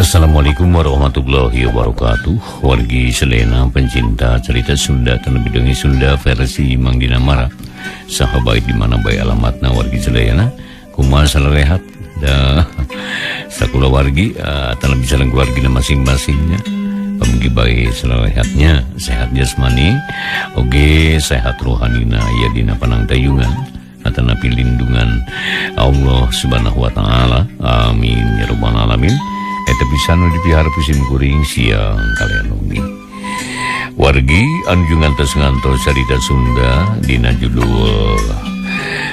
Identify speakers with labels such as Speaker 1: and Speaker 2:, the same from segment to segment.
Speaker 1: Assalamualaikum warahmatullahi wabarakatuh. Wargi Selena pencinta cerita Sunda terlebih dahulu Sunda versi Mang Dinamara. Sahabat di mana bae alamatna wargi Selena, kumaha salerehat da sakula wargi terlebih sareng keluargina masing-masingnya. Pamugi bae salerehatnya, sehat jasmani, oge sehat rohanina ya dina panangtayungan atanapi lindungan Allah Subhanahu wa taala. Amin ya rabbal alamin. Eta pisan nu dipiharep sim kuring siang kalian wengi. Wargi anu ngantos ngantos carita Sunda dina judul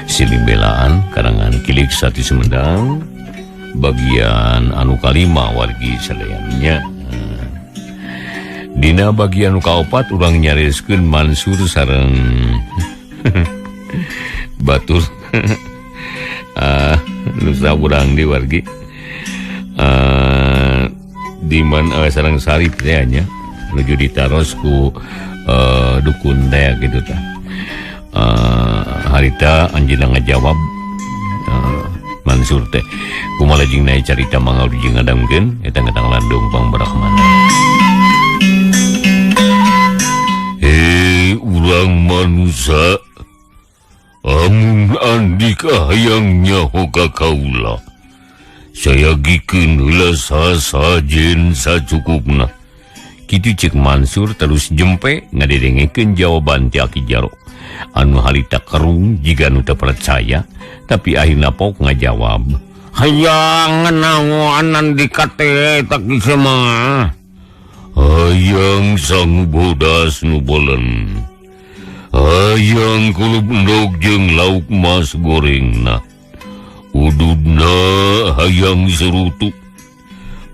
Speaker 1: Silih Belaan karangan Kilik Sati Sumedang bagian anu kalima wargi sadayana. Dina bagian anu kaopat urang nyariskeun Mansur sareng batur nusa urang di wargi. Diman sareng Sarip teh nya nuju ditaros ku dukun teh gitu tah. Harita anjeunna ngajawab Mansur teh kumaha jeung nae carita mangga jeung ngadamkeun eta ngetang landung pangbarahmana. Hei urang manusa amun andika hayang nyaho ka kaula sayagikeun heula sasajen sacukupna. Kitu cek Mansur terus jempe ngadedengekeun jawaban ti Aki Jaro anu harita kerung jiga nu teu percaya tapi akhirna pok ngajawab
Speaker 2: hayang naonan andika teh eta kieu mah
Speaker 1: hayang sangu bodas nu bolen hayang kulub endog jeung lauk mas gorengna ududna hayang serutu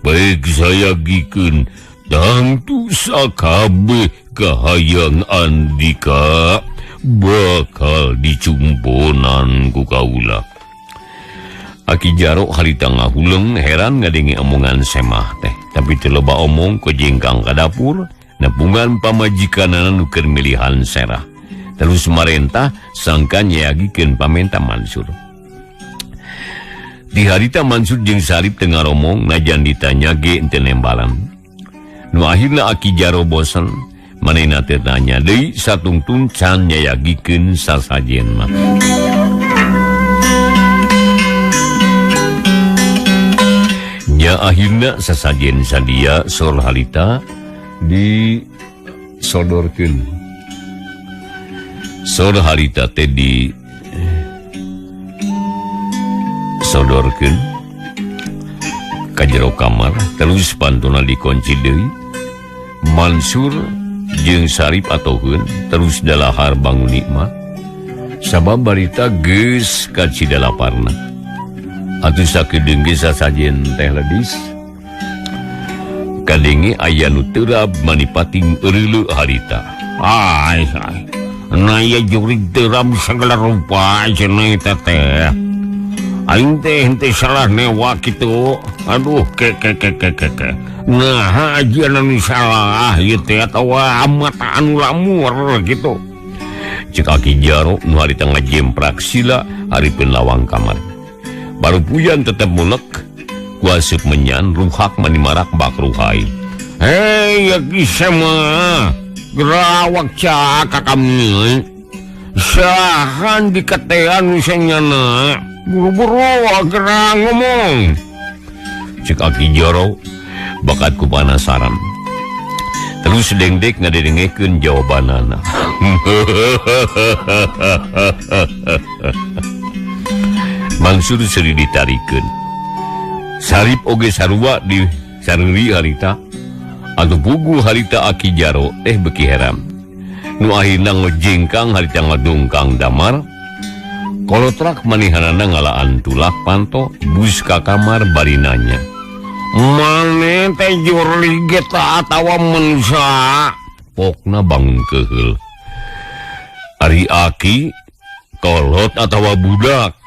Speaker 1: baik sayagikeun tangtu sakabeh kahayang andika bakal dicumponan ku kaula. Aki Jaro harita ngahuleng heran ngadenge omongan semah teh tapi teu loba omong kojengkang ka dapur nepungan pamajikanana nu keur milihan serah terus marentah sangka nyayagikeun pamenta Mansur. Di harita Mansur jeung Sarip teu ngaromong najan ditanya ge henteu nembalan. Nu akhirna Aki Jaro bosen manehna teh nanya deui satungtun can nyayagikeun sasajen mah. Nya akhirna sasajen sadia sor harita disodorkeun. Sor harita teh di sodorkeun ka jero kamar terus pantuna dikunci deui. Mansur jeung Sarip atoheun terus dalahar bangun nikmat sabab barita geus kacida laparna. Atuh sakedeung ge sasajen teh ledis kadenge aya nu terap manipating eureuleuh harita.
Speaker 2: Ai ai na ieu jurig terap sagala rupa cenah eta teh. Aing teh henteu salah newa kitu. Aduh ke ke ke ke ke. Nah ajian anu salah ieu teh atawa amat anu lamur kitu.
Speaker 1: Cek Aki Jaro nu harita ngajemprak sila hareupeun lawang kamar. Baru puyan tetep mulek ku asup menyan ruhak manimarak bak ruhai.
Speaker 2: Hei ya kisah mah gerawak cak ka kami. Sahan dikatean nu sanyana. Buru-buru gerang ngomong.
Speaker 1: Cek Aki Jaro bakat ku panasaran. Terus dengdek ngadengekeun jawabanana. Mansur seuri ditarikeun. Sarip oge sarua di sareuri harita. Atuh puguh harita Aki Jaro teh beuki heran. Nu akhirna ngejengkang harita ngadungkang damar. Kolotrak manihanana ngalaan tulak panto bus ka kamar bari nanya.
Speaker 2: Mane teh jurlig eta atawa manusia?
Speaker 1: Pokna bangun keheul. Ari aki kolot atawa budak?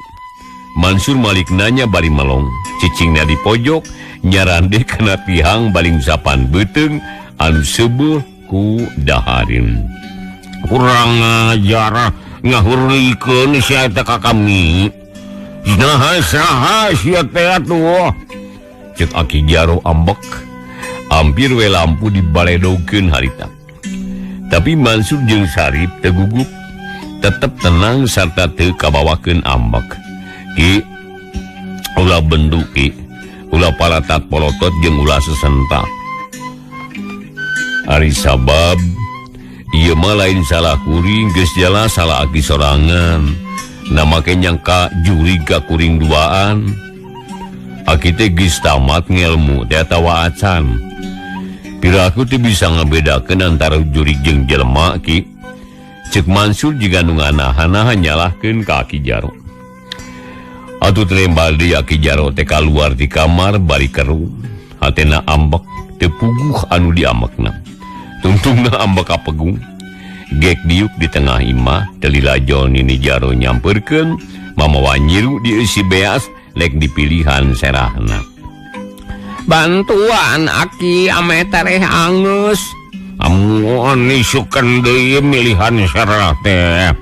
Speaker 1: Mansur Malik nanya bari melong. Cicingna di pojok nyarande kana tihang baling sapan beuteung anu seubeuh ku daharin.
Speaker 2: Kurang ajar ngahurlikeun sia eta ka kami. Nah saha sia teh atuh?
Speaker 1: Cek Aki Jaro ambek. Hampir we lampu dibaledogkeun harita. Tapi Mansur jeung Sarip teu gugup, tetep tenang sarta teu kabawakeun ambek. Ki ulah bendu ki, ulah paratat polotot jeung ulah sesenta. Ari sabab ieu mah lain salah kuring, geus jelas salah aki sorangan. Na make nyangka jurig ka kuring duaan. Aki teh geus tamat ngelmu teh atawa acan. Piraku teh bisa ngabedakeun antara jurig jeung jelema ki. Cek Mansur jiga nu nganahan-nahan nyalahkeun ka Aki Jaro. Atuh terembal deui Aki Jaro teh kaluar ti kamar bari keru. Hatena ambek teu puguh anu diambekna. Tungtungna ambek kapegung. Gek diuk di tengah imah teu lila Nini Jaro nyamperkeun mamawa nyiru dieusi beas lek dipilihan serahna.
Speaker 2: Bantuan aki ame tereh angus.
Speaker 3: Amun isukan deui milihan serah teh.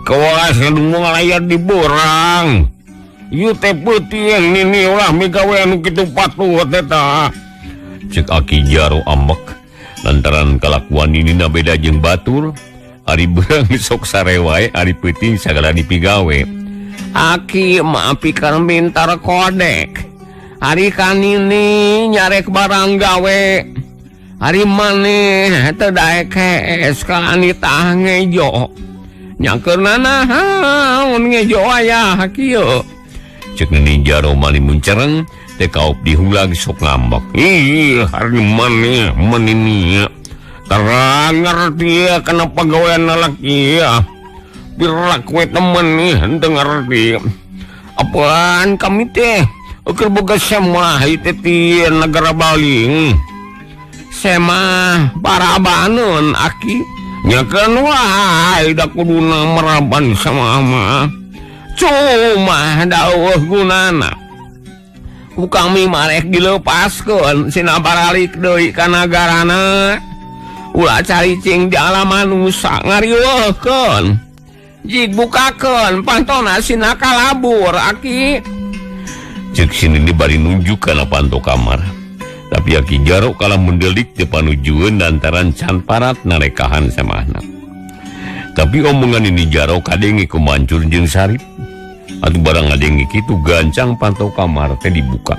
Speaker 3: Kawas nu ngalayar di borang. Ieu teh peuting nini ulah migawe anu kitu patut eta.
Speaker 1: Cek Aki Jaro ambek lantaran kalakuan ninina beda jeung batur. Ari beurang sok sare wae, ari peuting sagala dipigawe.
Speaker 2: Aki mah pikir mintar kodek. Ari kanini nyarek barang gawe. Ari maneh teu daek hees ka anitah ngejo. Nyakeurna naon ngejo aya kieu.
Speaker 1: Cek Nini Jaro mani muncereng teh kaup dihulag sok ngambek.
Speaker 3: Ih, ari maneh manini. Terang ngerti kenapa gawean lalaki ya. Pirak we temen nih henteu ngerti. Apaan kami teh? Ukur boga semah itu ti negara baling.
Speaker 2: Semah parabanun aki.
Speaker 3: Nyakeun wae da kuduna meraban sama mah.
Speaker 2: Cuma daweuh gunana. Ku kami marek dilepaskeun sina baralik deui ka nagarana. Ulah caricing di alam manusa ngariweuhkeun. Jig bukakeun pantona sina kalabur aki.
Speaker 1: Cek sini bari nunjuk kana panto kamar. Tapi Aki Jaro kalah mendelik teu panujueun lantaran can parat narekahan samahna. Tapi omongan ini Jaro kadenge ku Mansur jeung Sarip. Atuh barang ngadenge kitu gancang panto kamar teh dibuka.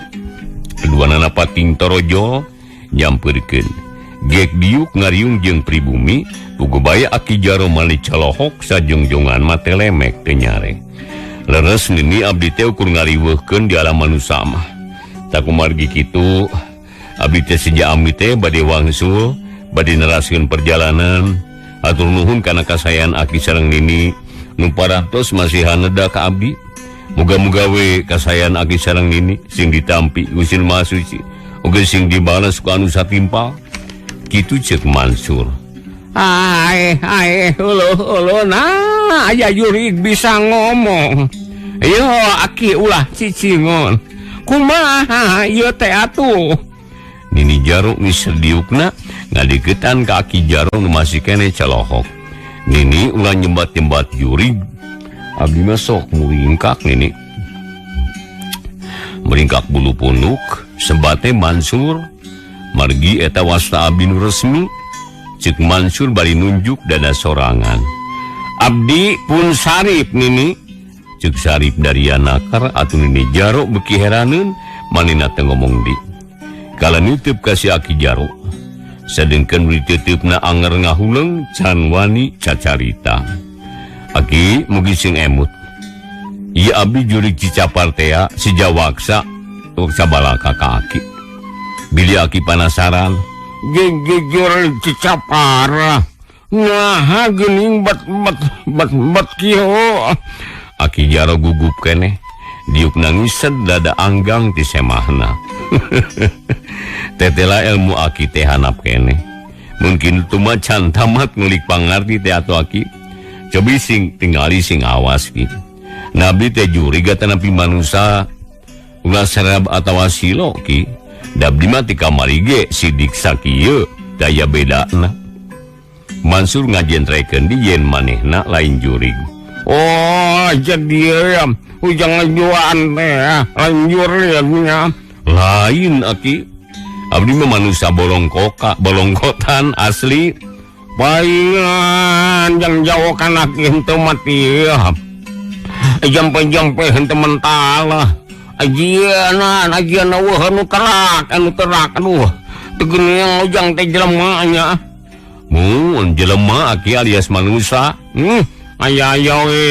Speaker 1: Keduanana pating torojol nyampeurkeun. Gek diuk ngariung jeung pribumi, puguh bae Aki Jaro mali calohok sajongjongan mah teh lemek teu nyare. Leres nini abdi teh ukur ngariweuhkeun di alam manusa mah. Tak kumargi kitu, abdi teh seja ami teh bade wangsul, bade neraskeun perjalanan. Hatur nuhun kana kasayan aki sareng nini nu parantos masihan neda ka abdi. Muga-muga we kasayan aki sareng nini sing ditampi ku Sin Maha Suci, oge sing dibales ku anu satimpal. Kitu ceuk Mansur.
Speaker 2: Ae ae uluh uluh nah aya jurig bisa ngomong. Yo aki ulah cicingon. Kumaha ieu teh atuh?
Speaker 1: Nini Jaro geus diukna ngadiketan ka Aki Jaro nu masih keneh calohok. Nini ulah nyembat-nyembat jurig. Abdi mah sok muringkak nini. Meringkak bulu punuk sebate Mansur. Margi eta wasta abdi nu resmi. Cek Mansur bari nunjuk dada sorangan. Abdi pun Sarip nini. Cek Sarip dari nakar atuh Nini Jaro beuki heraneun manehna teu ngomong di. Kala nitip ka si Aki Jaro. Sadengkeun diteuteup anger ngahuleung can wani cacarita. Aki mugi sing emut. Ieu abdi jurig Cicapar tea si Jawaksa waksa balaka ka aki. Bilih aki panasaran.
Speaker 3: Jujur Cicapar. Nah, geuning bet bet bet bet kieu.
Speaker 1: Aki Jaro gugup keneh. Diuk nangised dada anggang ti semahna. Tetela ilmu aki teh hanap keneh. Mungkin tuma can tamat ngulik pangarti teh atuh aki. Cobi sing tingali sing awas ki. Nabi teh juriga tanapi manusa ulah serab atawa silo ki. Dabdi mah ti kamari ge sidik sakieu daya bedana. Mansur ngajentrekeun di yen manehna lain jurig.
Speaker 3: Oh, jadi ya, ujang juan teh, lain jurig nya.
Speaker 1: Lain aki. Abdi mah manusia bolongkoka, bolongkotan asli.
Speaker 3: Paingan jang jawokan aki henteu mati. Jampe-jampe henteu mental. Ajianan, ajian eueuh anu terak, aduh. Teu geuning ujang teh jelema nya.
Speaker 1: Mun jelema aki alias manusia.
Speaker 3: Aya-aya we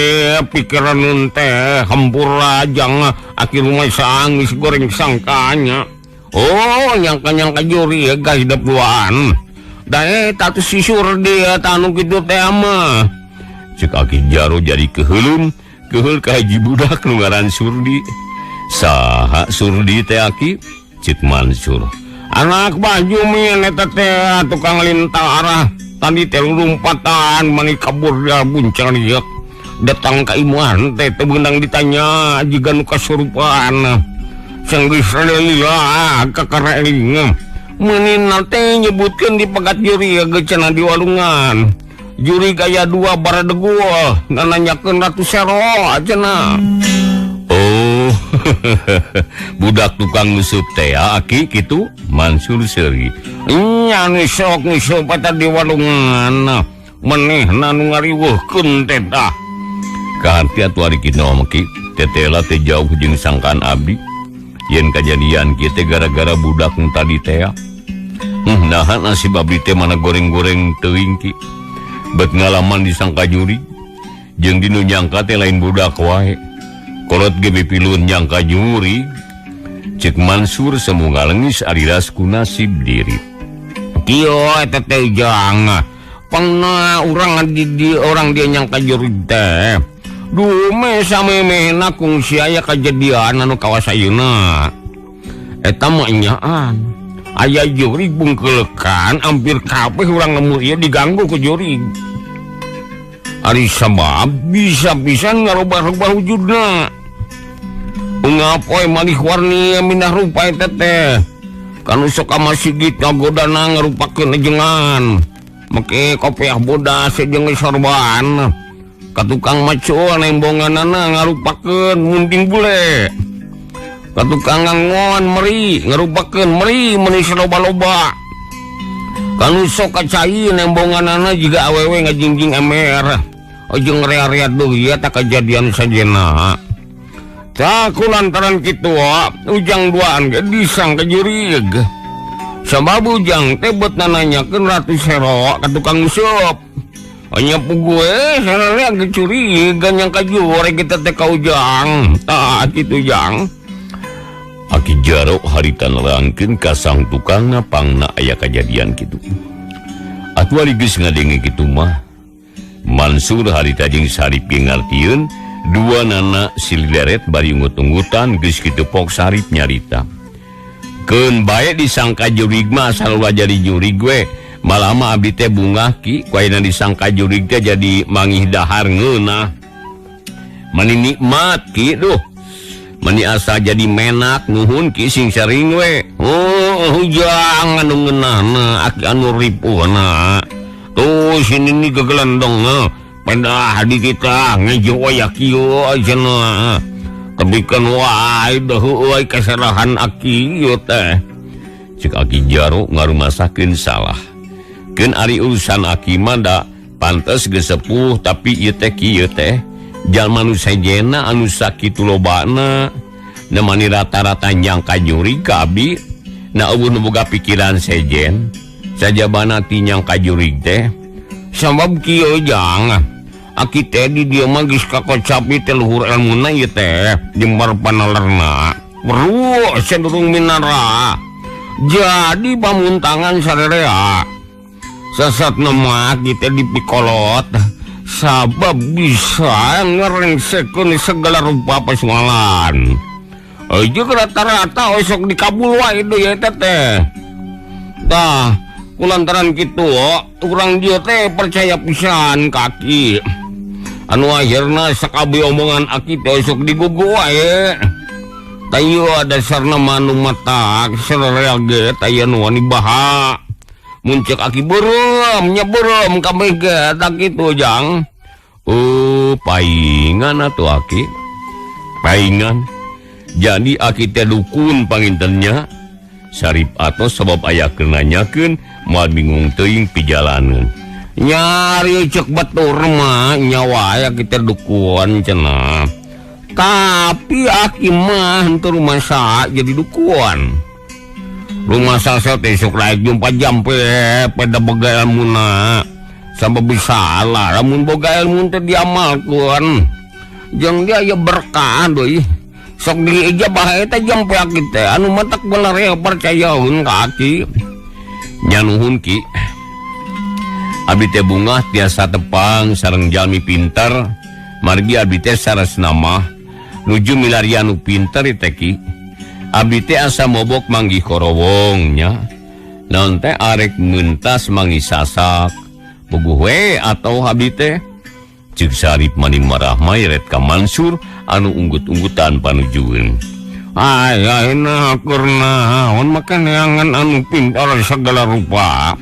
Speaker 3: pikiran teh hampura jang aki rumah sangis goreng sangkanya. Oh, nyangka-nyangka juri ya guys duaan. Da eta tuh si Surdi eta anu kitu teh mah.
Speaker 1: Cek aki Jaro jadi keheulun, keheul ka hiji budak nu ngaran Surdi. Saha Surdi teh aki? Cek Mansur.
Speaker 3: Anak baju min eta teh tukang lintang arah. Tadi teh lompatan mani kabur dia buncang ieu. Datang ka imuan teh teu beunang ditanya jiga nu kasurupan. Sanggeus lila kakareling. Meunina teh nyebutkeun di pegat juri geus cenah di walungan. Juri gaya dua baradegul nananyakeun Ratu Sero cenah.
Speaker 1: Oh, budak tukang ngusup teh aki kitu Mansur seuri.
Speaker 3: Nya nu sok ngusup eta di walungan. Menehna nu ngariweuhkeun teh tah.
Speaker 1: Kaharti atuh ari kitu mah ki, tetela teh jauh jeung sangkaan abdi. Yen kajadian kieu teh gara-gara budak nu tadi teh. Naha nasib abdi teh mana goreng-goreng teuing ki. Bet ngalaman disangka juri. Jeung dinu nyangka teh lain budak wae. Kolot ge mipilun nyangka juri. Cek Mansur semu ngalengis ari ras ku nasib diri.
Speaker 3: Kieu eta teh jang. Pangna urang di orang dia nyangka juri teh. Dume samemehna kungsi aya kajadian anu kawas ayeuna. Eta mah nyaan. Aya jurig bungkeulekan hampir kabeh urang lembur ieu diganggu ku jurig. Ari sabab bisa-bisa ngarubah-rubah wujudna. Unggal poe malih warni mindah rupa eta teh. Kanu sok ka masigit ngagodana ngarupakeun ejengan. Make kopiah bodas jeung sorban. Ka tukang macul nembonganana ngarupakeun munting bule. Ka tukang ngangon meri ngarupakeun meri meuni loba-loba. Kanu sok ka cai nembonganana jiga awewe ngajingjing emer. Jeung rea-rea deui eta kajadian sajena. Tah ku lantaran kitu ujang duaan ge disangka jurig. Sabab ujang teh beut nananyakeun Ratu Sero ka tukang ngusup. Nya gue sararea kecuriga nyangka jure kita teh ka ujang. Tah kitu jang.
Speaker 1: Aki Jaro harita nerangkeun ka sang tukangna pangna aya kajadian kitu. Atuh ari geus ngadenge kitu mah Mansur harita jeung Sarip ge ngartieun dua nana silideret bari ungut-ungutan geus kitu pok Sarip nyarita. Keun bae disangka jurig mah asal ulah jadi jurig we. Malah mah abdi teh bungah ki ku ayeuna disangka jurig teh jadi mangih dahar ngeunah. Mani nikmat ki duh. Mani asa jadi menak nuhun ki sing sering we.
Speaker 3: Oh, hujang anu ngeunahna aki anu ripuhna. Tuh sini ni gegelendong pedah di kita ngejo aya kieu cenah. Tebikeun wae deuh euy kasalahan aki ieu teh.
Speaker 1: Cek Aki Jaro ngarumasakeun salah. Keun ari urusan aki mah da pantes geus sepuh tapi ieu teh kieu teh jalma nu sejena anu sakitu lobana namani rata-rata nyangka jurig ka abdi na eueuh nu boga pikiran sejen sajabana ti nyangka jurig teh.
Speaker 3: Sabab kieu jang aki teh di dieu mah geus kakocapi teh luhur elmuna ieu teh jembar panalerna weruh cenderung minara jadi pamuntangan sarerea sesat nema kita dipikolot sabab bisa ngerengsekeun segala rupa pasualan. Jeung rata-rata osok dikabul wae deui eta teh. Tah kulantaran kitu urang dieu teh percaya pisan ka aki. Anu akhirna sakabeh omongan aki teh osok digugu wae. Tayu dasarna mah nu matak sarerea ge taya nu wani baha. Mun cek aki beureum nya beureum kabeh ge tak kitu jang.
Speaker 1: Oh, paingan atuh aki. Paingan. Jadi aki teh dukun pangintennya. Sarip atos sabab aya keur nanyakeun moal bingung teuing pijalaneun.
Speaker 3: Nyari cek batur mah nyawa aya kita dukun cenah. Tapi aki mah henteu rumasa jadi dukun. Rumasa teh sok laek jumpa jampe pada boga ilmuna. Sabab bisa lah lamun boga ilmu teh diamalkeun. Jeung dia aya berkah deui. Sok diijabah eta jampe aki teh anu matak bener ya percayaeun ka aki.
Speaker 1: Nya nuhun ki. Abdi teh bungah tiasa tepang sareng jalmi pinter. Margi abdi teh saresna mah nuju milarian nu pinter teh ki. Abdi teh asa mobok manggih korowong nya. Naon teh arek mentas manggih sasak. Puguh we atau abdi teh. Ceuk Sarip mani marah mayret ka Mansur anu unggut-unggutan panujueun.
Speaker 3: Ay ayeuna keur naon make neangan anu pintar segala rupa.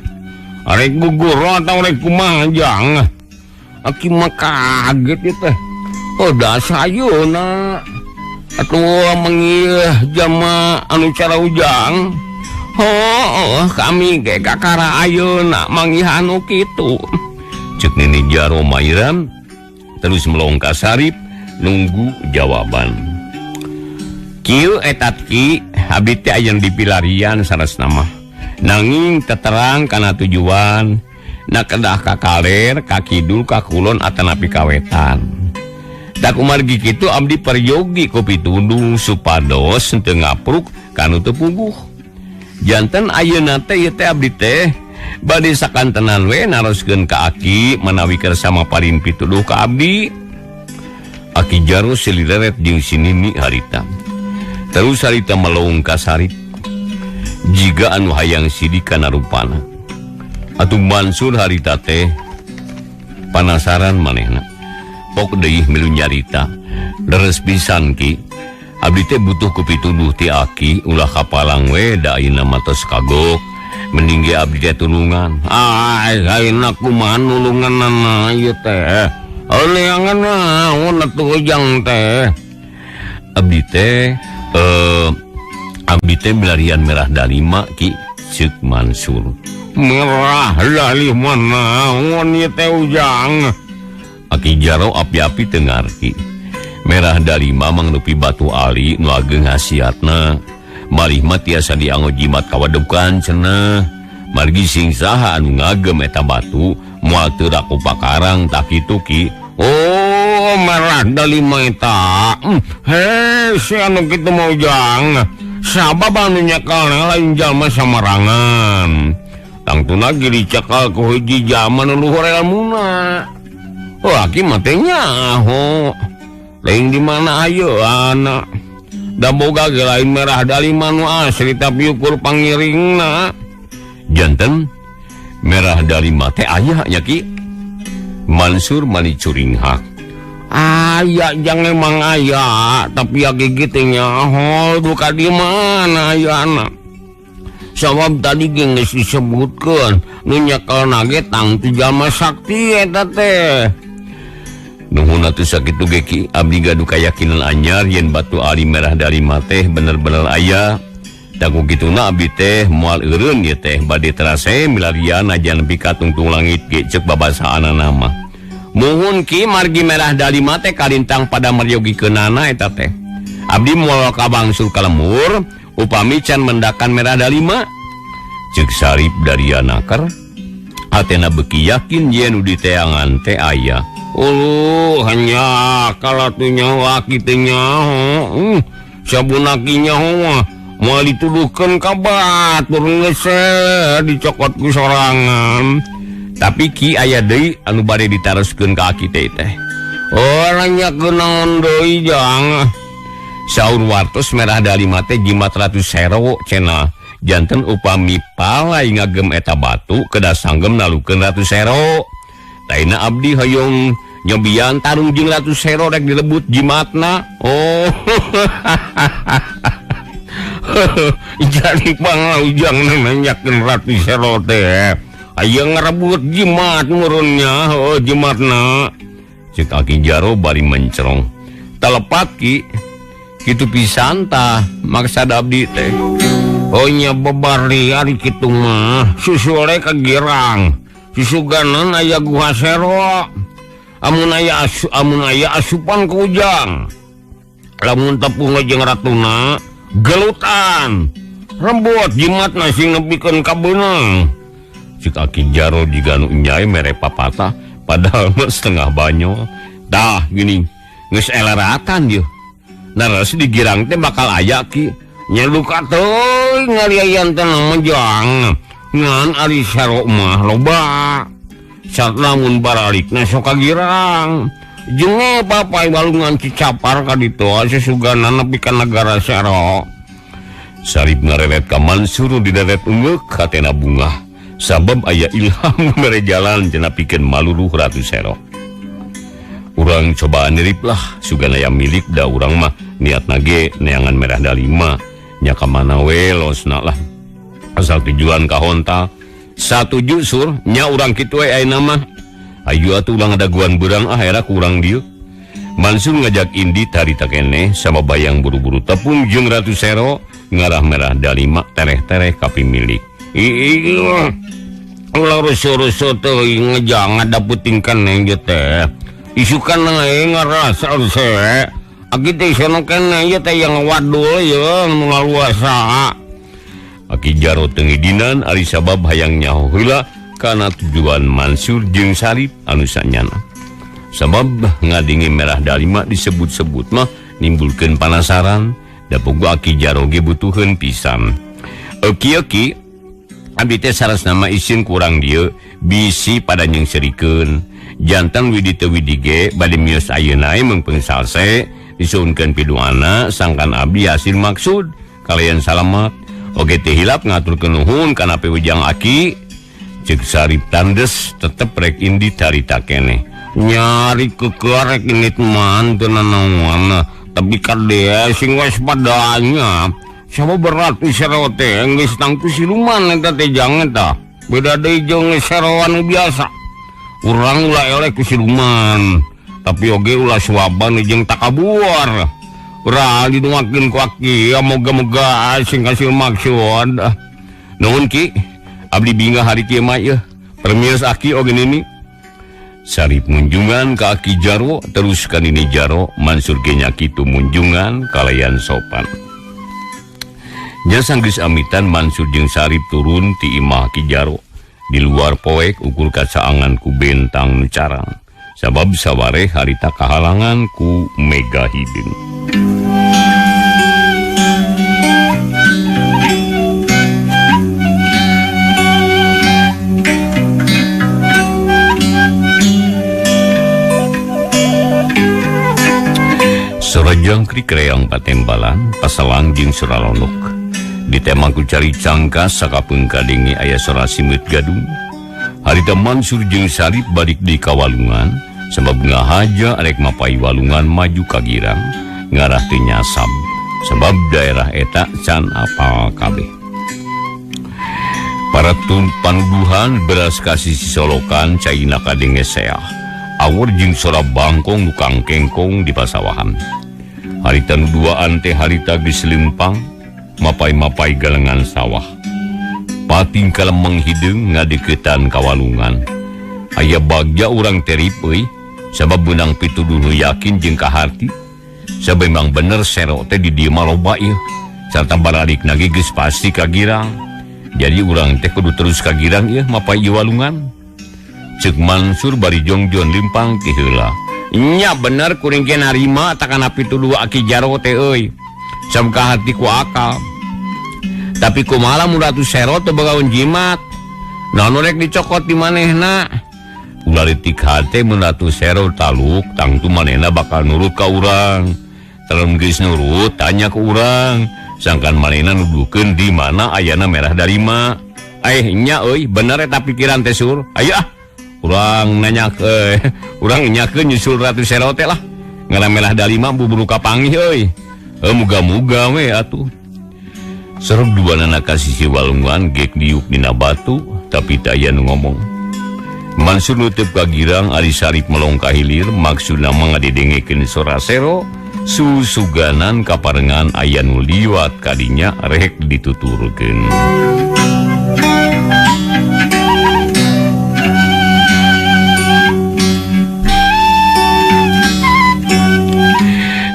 Speaker 3: Arek gugur atau arek kumaha jang. Aki mah kaget ieu teh. Oh dasayuna. Atuh mengih jama anu cara ujang. Oh, kami ge kakara ayeuna manggih anu kitu.
Speaker 1: Ceuk Nini Jaro Mairam terus melong ka Sarip nunggu jawaban. Kieu eta ki abdi teh aya dipilarian sanesna mah. Nanging teterang kana tujuan na kedah ka kaler, ka kidul, ka kulon atanapi ka wetan. Da kumargi kitu abdi peryogi ku pituduh supados henteu ngapruk kanu teu puguh. Janten ayeuna teh ieu teh abdi teh bade sakantenan we naroskeun ka aki manawi kersa maparin pituduh ka abdi. Aki Jaro silireret jeung si Nini harita. Terus harita melong ka Sarip. Jiga anu hayang sidik kana rupana. Atuh Mansur harita teh panasaran manehna. Pok deui milu nyarita. Leres pisan ki. Abdi teh butuh ku pituduh ti aki ulah kapalang we da ayeuna mah tos kagok. Mending ge abdi teh tulungan.
Speaker 3: Ay ayeuna kumaha nulunganana ieu teh. Neangan naon atuh ujang teh.
Speaker 1: Abdi teh abdi teh milarian merah dalima ki ceuk Mansur.
Speaker 3: Merah dalima naon ieu teh ujang?
Speaker 1: Aki Jaro api-api teu ngarti. Merah dalima mangrupi batu ali nu ageng hasiatna. Malih mah tiasa dianggo jimat kawadekan cenah. Margi sing saha anu ngagem eta batu moal teu raku pakarang tah kitu ki.
Speaker 3: Oh merah dalima eta. Heh si anu kitu mah ujang. Sabab anu nyekalna lain jalma samarangan. Tangtuna ge dicekal ku hiji jalma nu luhur elmuna. Oh aki mah teh nyaho. Lain di mana ayeuna. Da boga ge lain merah dalima nu asli tapi ukur pangiringna.
Speaker 1: Janten merah dalima teh aya nya ki. Mansur mani curinghak.
Speaker 3: Aya jang emang aya tapi aki kitu nyaho duka di mana ayana. Sabab tadi ge geus disebutkeun nu nyekelna ge tangtu jalma sakti eta teh.
Speaker 1: Nuhun atuh sakitu ge ki abdi gaduh kayakinan anyar yen batu ali merah dalima teh bener-bener aya. Da ku kituna abdi teh moal eureun ieu teh bade terase milarian najan nepi ka tungtung langit ge ceuk babasaanana mah. Muhun ki margi merah dalima teh kalintang pada meryogikeunana eta teh. Abdi moal ka bangsul ka lemur upami can mendakan merah dalima. Ceuk Sarip dari anakar hatena beuki yakin yen nu diteangan teh aya.
Speaker 3: Uluh hanya kalau tuh nyawa kitu nyaho. Sabun aki nyaho mah moal dituduhkeun ka batur geus dicokot ku sorangan.
Speaker 1: Tapi ki aya deui anu bade ditaroskeun ka aki teh teh.
Speaker 3: Oh nanyakeun naon deui jang.
Speaker 1: Saur wartos merah dalima teh jimat ratus sero cenah. Janten upami palai ngagem eta batu kedah sanggem nalukeun ratus sero. Taina abdi hoyong nyobian tarung jeung ratus sero rek dilebut jimatna.
Speaker 3: Oh. Jadi pang ujang nanyakeun ratus sero teh. Aya ngarebut jimat murunnya, oh jimatna.
Speaker 1: Ceuk Aki Jaro bari mencerong. Telepat ki. Kitu pisan tah maksad abdi teh.
Speaker 3: Oh nya bebari ari kitu mah susule ka Girang. Susuganan aya Guha Sero. Amun aya asupan ku Ujang. Lamun tepung jeung ratuna gelutan. Rembut jimatna sing nepikeun ka beunang.
Speaker 1: Cik Aki Jaro jiga nu nyai mere papatah padahal mah setengah banyol. Tah gini geus eleratan ieu. Naras di Girang teh bakal aya ki.
Speaker 3: Nya duka teuing ngaliayan teh mejang. Ngan ari Sero mah loba. Sat lamun baralikna sok ka Girang. Jeung papai walungan Cicapar ka ditu susuganan nepi ka negara Sero.
Speaker 1: Sarip ngareret ka Mansur dideret ungeuk hatena bungah. Sabab aya ilham mere jalan cenah pikeun maluruh Ratu Sero. Urang cobaan nirip lah sugan aya milik da urang mah niatna ge neangan merah dalima nya ka mana we losna lah. Asal tujuan ka honta. Satuju sur nya urang kitu we ayeuna mah. Ayu atuh ulang adaguan beurang ah era kurang dieu. Mansur ngajak Indi tarita keneh sama bayang buru-buru tepung jeung Ratu Sero ngarah merah dalima tereh-tereh ka pimilik.
Speaker 3: Ih, ulah rusuh-rusuh teuing ngejang ngadaputing keneh ieu teh. Isukan we ngarasa se. Aki teh sono keneh ieu teh yang wadul ieu nu laluasa.
Speaker 1: Aki Jaro teu ngidinan ari sabab hayang nyaho heula kana tujuan Mansur jeung Sarip anu sanyana. Sabab ngadingi merah dalima disebut-sebut mah nimbulkeun panasaran da pogo Aki Jaro ge butuheun pisan. Oki-oki abdi teh sarasna mah isin kurang dieu bisi pada nyengserikeun. Jantan widi teu widi ge bade mios ayeuna meungpeung salse disuhunkeun piduana sangkan abdi hasil maksud kalayan salamat. Oge teu hilap ngaturkeun nuhun kana piwejang Aki. Ceuk Sarip tandes tetep rek indi carita keneh.
Speaker 3: Nyari kekerek ini teman tenanawan tapi kade sing waspadanya sama berat Sero teh geus tangtu siluman eta teh jangan tah beda deui jeung seroan biasa urang ulah eleh ku siluman tapi oge ulah suaban jeung takabur urang diduakeun ku Aki moga-moga sing hasil maksud.
Speaker 1: Nuhun Ki, abdi bingah hari kieu mah ieu permios Aki oge nini. Sarip munjungan ka Aki Jaro terus ka Nini Jaro Mansur ge nya kitu munjungan kalayan sopan. Nya sanggeus amitan Mansur jeung Sarip turun ti imah Ki Jaro. Di luar poek ukur kacaangan ku bentang nu carang. Sabab sawareh harita kahalangan ku mega hideung. Sora jangkrik reang patembalan pasalang jeung sora lonok. Ditemang ku cari cangkas sakapeung kadenge aya sora simeut gadung. Harita Mansur jeung Sarip balik di kawalungan sabab ngahaja arek mapai walungan maju ka Girang ngarah teu nyasab sabab daerah eta can apal kabeh. Para panuduhan beras ka sisi solokan caina kadenge seah. Awur jeung sora bangkong nu kangkengkong di pasawahan. Harita nu duaan teh harita geus lempang mapai-mapai galengan sawah. Pating kalemeng hideung ngadeukeutan ka walungan. Aya bagja urang terip euy sabab beunang pituduh nu yakin jeung kaharti. Sabab memang bener Sero teh di dieu mah loba ieu. Sarta baralikna ge geus pasti ka Girang. Jadi urang teh kudu terus ka Girang ieu mapai ieu walungan. Ceuk Mansur bari jongjon limpang ti heula. Nya bener kuring ge narima takana pituduh Aki Jaro teh euy. Sabab kaharti ku akal. Tapi kumaha lamun Ratu Sero teu bogaun jimat. Naon rek dicokot di manehna? Ulah leutik hate mun Ratu Sero taluk tangtu manehna bakal nurut ka urang. Terus geus nurut tanya ke urang. Sangkan manehna nuduhkeun di mana ayana merah dalima. Nya euy bener eta pikiran teh Sur. Ayo ah. Urang nanya urang nyakeun nyusul Ratu Sero teh lah. Ngaran merah dalima buburu kapanggih euy. Muga-muga we atuh. Serep duanana ka sisi walungan gek diuk dina batu tapi teu aya nu ngomong. Mansur nutup ka Girang ari Sarip melong ka hilir maksudna mah ngadedengekeun sora Sero Susuganan kaparengan aya nu liwat kadinya rek dituturkeun.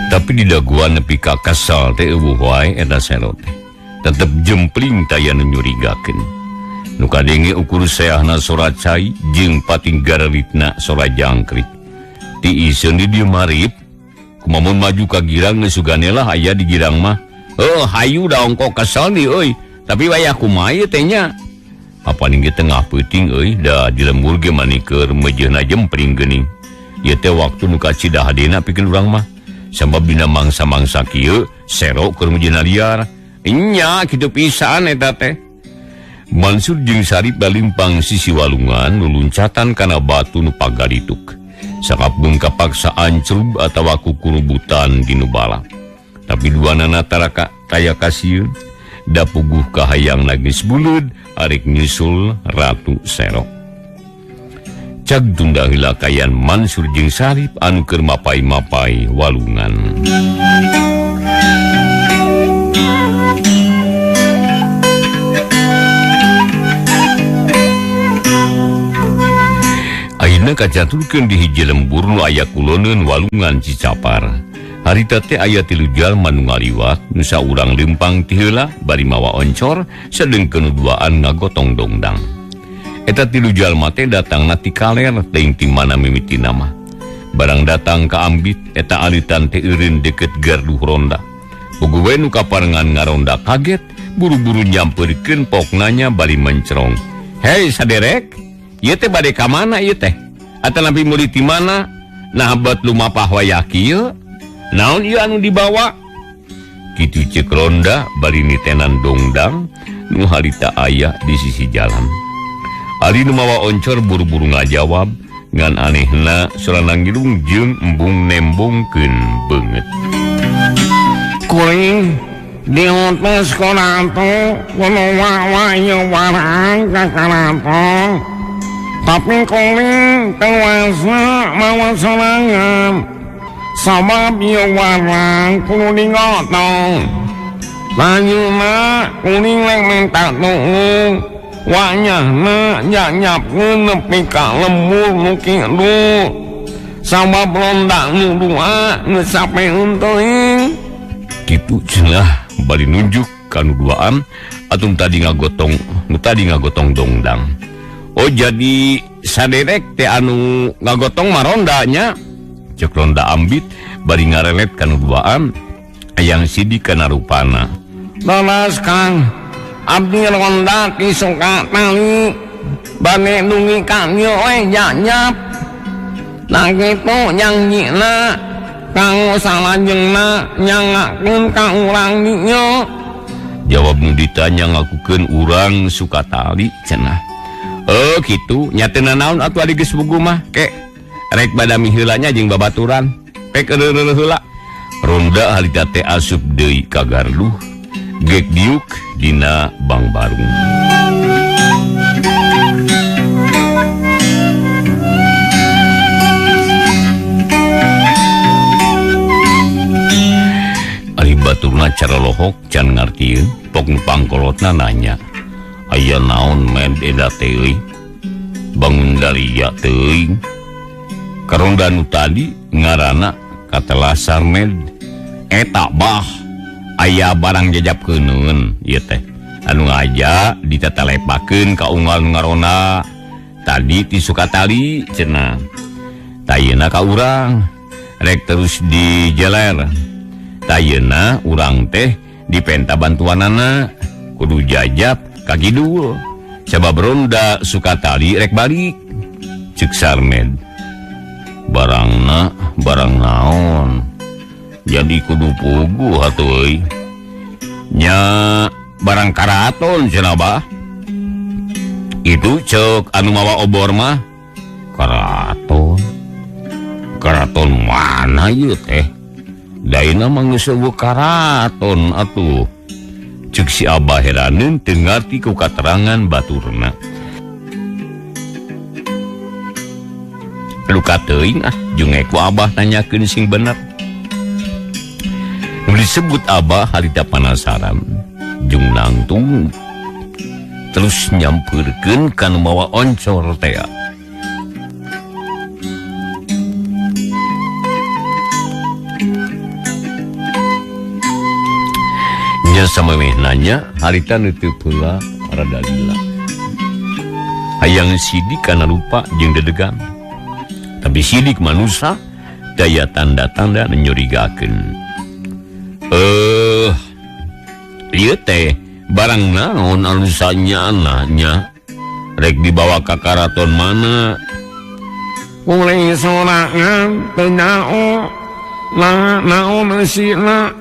Speaker 1: Tapi di daguan nepi ka kesel teh eueuh wae eta sero teh. Tetep jempling taya nu nyurigakeun. Nu kadenge ukur seahna sora cai jeung pating gararitna sora jangkrik. Ti iseun di dieu marip, kumamun maju ka girang geus sugane lah aya di girang mah. Heuh, hayu da ongko kesel di euy. Tapi wayah kumaha ieu teh nya? Apaning ge tengah peuting euy, da di lembur ge mani keur meujeuhna jempling geuning. Ieu teh waktu nu kacida hadena pikeun urang mah. Sabab dina mangsa-mangsa kieu sero keur meujeuhna liar. Nya kitu pisan eta teh. Mansur jeung Sarip balimpang sisi walungan nu luncatan kana batu nu pagalituk. Sakapung kapaksa ancrub atawa kukurubutan di nu bala. Tapi duanana taraka taya kasieun, da puguh kahayang geus buleud arek nyusul Ratu Serok. Cag tunda heula kayan Mansur jeung Sarip anu keur mapai-mapai walungan. Ayeuna kacaturkeun di hiji lembur nu aya kuloneun walungan Cicapar. Harita teh aya 3 jalma nu ngaliwat, nu saurang leumpang ti heula bari mawa oncor, sedengkeun nu duaan ngagotong dongdang. Eta 3 jalma teh datangna ti kaler teuing ti mana mimitina mah. Barang datang ka ambit eta alitan teh eureun deukeut gardu ronda. Puguh we nu kaparengan ngaronda kaget, buru-buru nyampeurkeun poknanya bari mencerong. "Hei saderek, ieu teh bade ka mana ieu teh? Atanapi meuli ti mana? Nah bet lumapah wayah kieu? Naon ieu anu dibawa?" Kitu ceuk ronda bari nitenan dongdang nu harita aya di sisi jalan. Ari nu mawa oncor buru-buru ngajawab ngan anehna sorana ngilung jeung embung nembongkeun beungeut.
Speaker 3: Kuring diutus ku ratu kudu wawa ieu barang ka karaton. Tapi kuring teu wasa mawa sorangan. Sabab ieu barang kudu digotong. Lajuna kuring rek minta tulung. Wanyahna nyanyapkeun nepi ka lembur nu kidul. Sabab ronda nu dua geus sapeun teuing.
Speaker 1: Kitu cenah bari nunjuk ka nu duaan atuh tadi ngagotong nu tadi ngagotong dongdang. Oh jadi saderek teh anu ngagotong mah ronda nya. Ceuk ronda ambit bari ngarelet ka nu duaan hayang sidik kana rupana.
Speaker 3: Leres Kang, abdi ronda ti Sukatali bade dugi ka dieu we janyap. Nah kitu jangjina kanggo salajengna nyangakeun ka urang dieu.
Speaker 1: Jawab nu ditanya ngakukeun urang Sukatali cenah. Oh kitu nya teu nanaon atuh ari geus puguh mah ke rek badami heula nya jeung babaturan pek eureureuh heula. Ronda harita teh asup deui ka garduh gek diuk dina bangbarung. Ari baturna cara lohok can ngartieun, pok nu pangkolotna nanya, "Aya naon med eta teh euy? Bangun daria teuing." Karonda nu tadi ngaranna katelasar med. Eta bah aya barang jajap keuneun ieu teh anu ngaja ditatalepakeun ka unggal nu ngaronda tadi ti Sukatali cenah. Tayeuna ka urang rek terus dijeler. Tayeuna urang teh dipenta bantuanana kudu jajap ka kidul sabab ronda Sukatali rek balik. Ceuk Sarmed, barangna barang naon jadi kudu puguh atuh euy. Nya barang karaton cenah bah. Itu ceuk anu mawa obor mah karaton. Karaton mana ieu teh? Daina mah geus eueuh karaton atuh. Ceuk si Abah heraneun teu ngarti ku katerangan baturna. Luka teuing ah junge ku Abah nanyakeun sing bener. Nu disebut Abah harita panasaran jeung nangtung terus nyampeurkeun ka nu mawa oncor tea. Nya samemeh nanya harita neuteub heula rada lila. Hayang sidik kana lupa jeung dedegan. Tapi sidik manusa daya tanda-tanda nyurigakeun. Ieu teh barang naon anu sanyana nya rek dibawa ka karaton mana?
Speaker 3: Kuring sorangan teu nyaho naon eusina.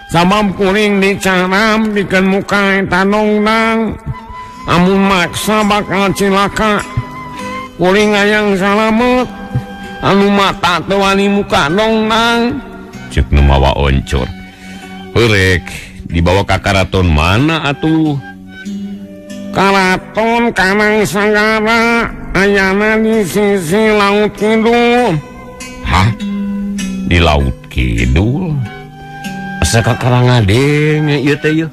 Speaker 3: Sabab kuring dicaram pikeun muka eta dongdang. Amun maksa bakal cilaka. Kuring hayang salamet anu mata teu wani muka dongdang.
Speaker 1: Ceuk nu mawa oncor. Rek dibawa ka karaton mana atuh?
Speaker 3: Karaton Kanang Sagara ayana di sisi Laut Kidul.
Speaker 1: Hah? Di Laut Kidul? Asa ka Karangadeng ieu teh ieu.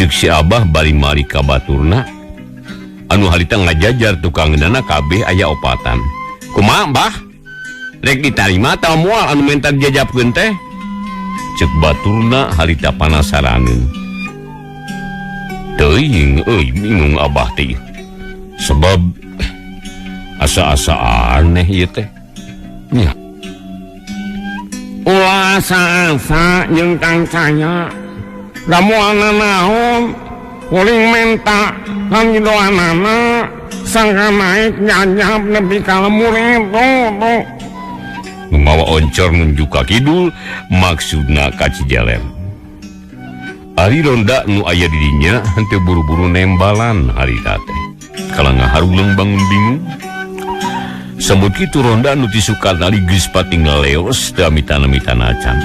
Speaker 1: Ceuk si Abah bari mari ka baturna anu harita ngajajar tukangeunana kabeh aya opatan. Kumaha Mbah? Rek ditarima atawa moal anu menta dijajabkeun teh? Ceuk baturna harita panasaraneun. Teuing euy bingung Abah teh. Sebab asa-asa aneh ieu teh. Nya.
Speaker 3: Ulah asa-asa jeung kang saya. Da moal nanaon kuring menta kamidoanana sangka naik jajab nepi ka lembur itu.
Speaker 1: Mawa oncor nunjuk ka kidul maksudna ka Cijaler. Ari ronda nu aya di dinya henteu buru-buru nembalan harita teh. Kala ngaharuleng bangun bingung. Samud kitu ronda nu tisukatali geus patinggal leos teu amitan-amitan acan.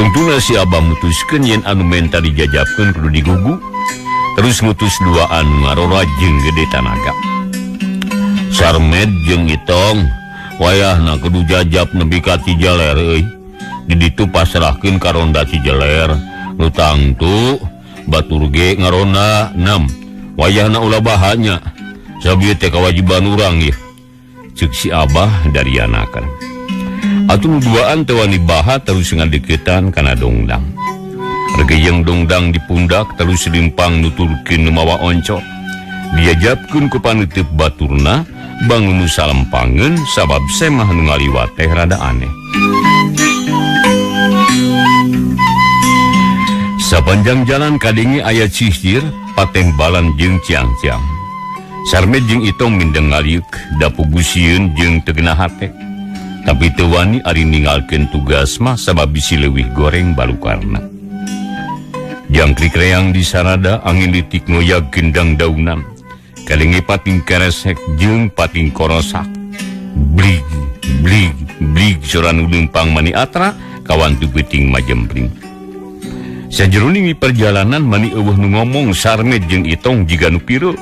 Speaker 1: Tungtungna si Abah mutuskeun yen anu menta dijajabkeun kudu digugu. Terus ngutus duaan ngarora jeung gede tanaga. Sarmed jeung Itong wayahna kudu jajab nepi ka Cijaler euy. Di ditu pasrahkeun ka ronda Cijaler. Nu tangtu batur ge ngaronda 6. Wayahna ulah bahanya. Sabieu teh kawajiban urang ieu. Ceuk si Abah darianakan. Atuh nu duaan teu wani baha terus ngadeukeutan kana dongdang. Regeyeng dongdang di pundak terus limpang nuturkeun nu mawa oncor. Diajabkeun ku paneuteub baturna bangun nu salempangeun sabab semah nu ngaliwat teh rada aneh. Sapanjang jalan kadenge aya cihcir, patembalan jeung ciang-ciang. Sarmed jeung Itong mindeng ngaliuk, dapu gusieun jeung teu genah hate. Tapi teu wani ari ninggalkeun tugas mah sabab bisi leuwih goreng balukarna. Jangkrik reang di sarada angin litik ngoyag gendang daunan. Kadenge pating keresek jeung pating korosak. Blig blig blig sora nu leumpang mani atra kawantu peuting majempling. Sajeroning perjalanan mani eueuh nu ngomong Sarmed jeung Itong jiga nu pireul.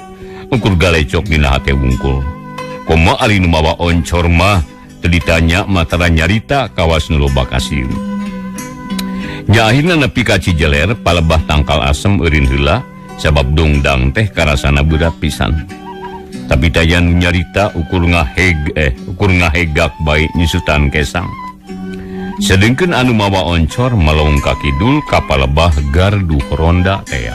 Speaker 1: Ukur galecok dina hate wungkul. Komo ari nu mawa oncor mah teu ditanya matara nyarita kawas nu loba kasieun. Nya akhirna nepi ka Cijeler palebah tangkal asem eureun heula sabab dongdang teh karasana berat pisan. Tapi daya nu nyarita ukur ngahegak bae nyusutan kesang. Sedengkeun anu mawa oncor malong ka kidul ka palebah gardu ronda tea.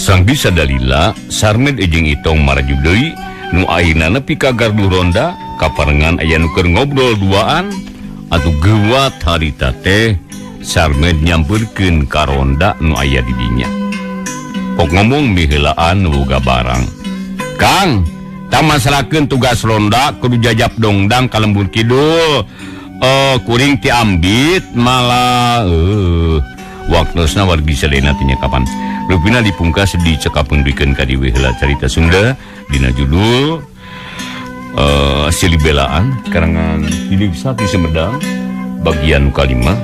Speaker 1: Sang bisa dalila Sarmed jeung Itong maraju deui nu akhirna nepi ka gardu ronda kaparengan aya nu keur ngobrol duaan atuh geuwat harita teh Sarmed nyampeurkeun ka ronda nu aya di dinya. Pok ngomong miheulaan boga barang. Kang, tamasrakeun tugas ronda kudu jajab dongdang ka lembur kidul. Kuring ti ambit malah waktosna wargi sadayana teh kapan. Rupina dipungkas dicekapkeun bikeun ka dieu heula carita Sunda dina judul Silih Belaan karangan Hidup Sati Sumedang bagian kalima.